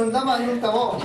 hmun lamah an um ta maw?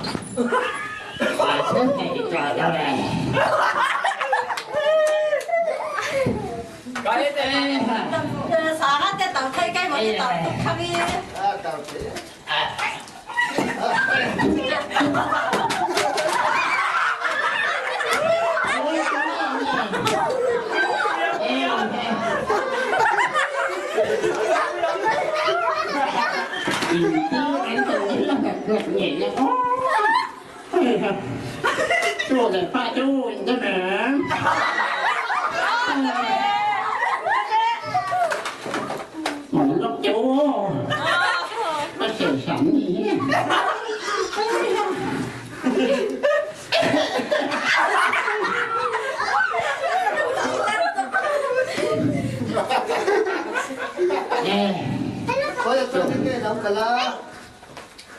Khawi atangin nge lo kal a?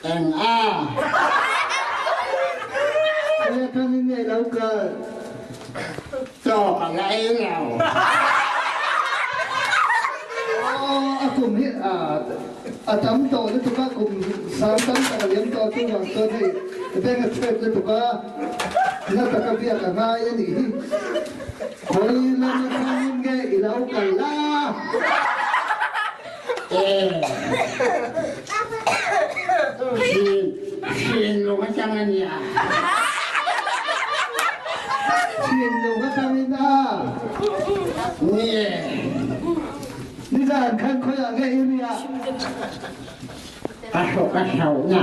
Eng a? Khawi atangin nge lo kal? Chaw ka la ei lo. Aw, a kum hi a tam tawh lutuk a, kum sang tam tak a liam tawh a, chuvang chuan hei beng a chhet lutuk a, na taka biak a ngai a nih hi. Khawi lam atangin nge i lo kal la? Thinlung atang a nia. Thinlung atangin a. Nie. Nizan khan khawiah nge i riah? Ka hrawk a hloh na.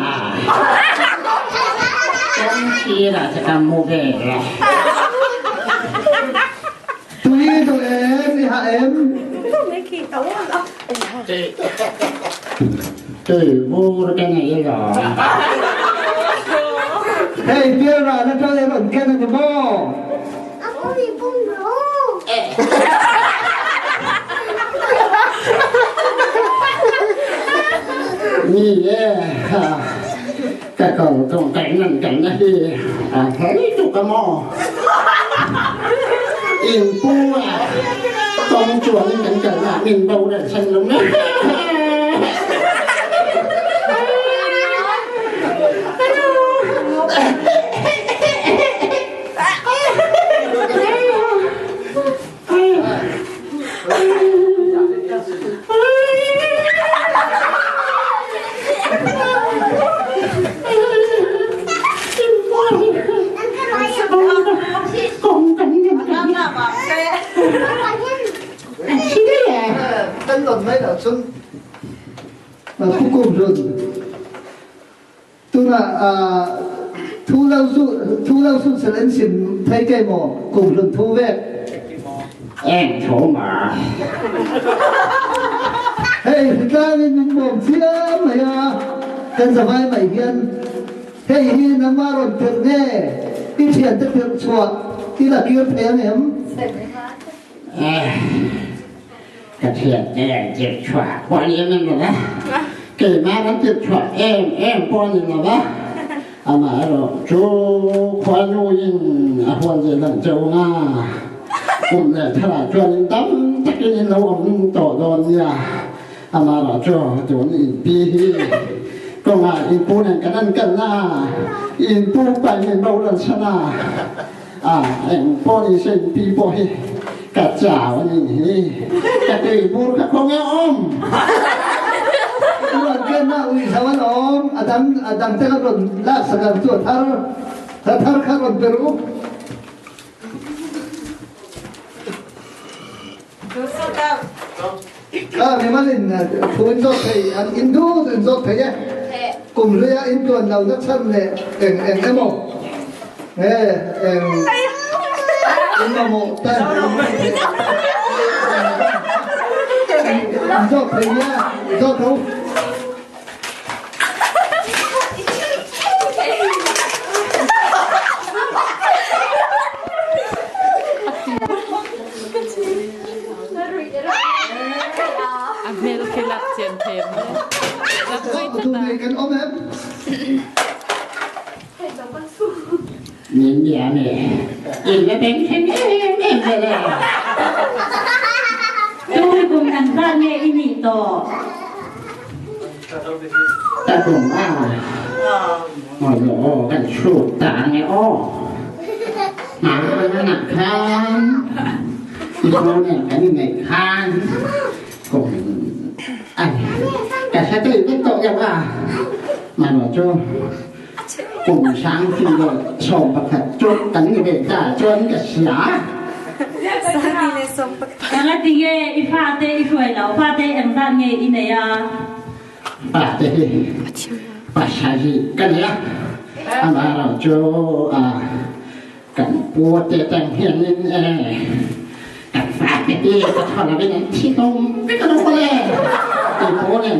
Kawng sirah te ka mu ve la. Tui duh em? I hah em? Tui vur ka nei lo. Hei pialral atang em an ken a ni maw? Ni e, ka ko tong kai nan kan na hi a thei tu ka maw. In pu a tong chuan kan kal na min bo dan san lo na. Kan lawm mai loh cun Pu Kum Run Tunah thu lo zu thu lo sun sel an sim thei ke maw kum hlun thu vek. Eng tho ma. Hei hritlang in min bawm chiam mai a kan zavai mai hian hei hi nangmah rawn tirh nge i thiante tirh chhuah i la kir thei ang em? Ka thiante an tirh chhuah pawh a ni em em lo va, keimah kan tirh chhuah em em pawh a ni lo va, amaherawh chu khuanuin a hual ve lang cheu nga, kum leh tharah chuanin tam takin in lo awm tawh dawn nia, amaherawh chu tun inpi hi kawngah inpu nen kan an kalna a, inpu pain in boral chhan a. A eng pawh ni se inpi pawh hi ka chau a nih hi. Ka tui bur kha khawnge a awm? U rawn ken a ui zo an awm, a dang a dang te kha rawn lak sak ang chu a thar, a thar kha rawn pe ru. A mimal in thu in zawt thei an in duh in zawt thei e. Kum hluia in tuan lo na chhan leh eng eng emaw nge eng in mamawh te in zawt thei nia zawt ho. A hmel khi lak chian them. Tu kan om em? Min bia me. In la beng thleng em em ve le. Tu kum kan zat nge i nih tawh? Ka tum a, ngawi lawh aw, kan chhut ta ang e aw. Hmanah khan i pu nen kan inneih khan kum a ka hre tei vek tawh deuh a, mahni chu kum sang thi leh 11 chu kan ni ve ta chuan ka hria. Engatinge i fate i hruai loh? Fate engzat nge i nei a? Pate hi pasal hi ka nei a, amaherawh chu kan pute tang hianin e kan fate te ka thaw lovin an thi hlawm vek a lo mawle, tih pawh nen.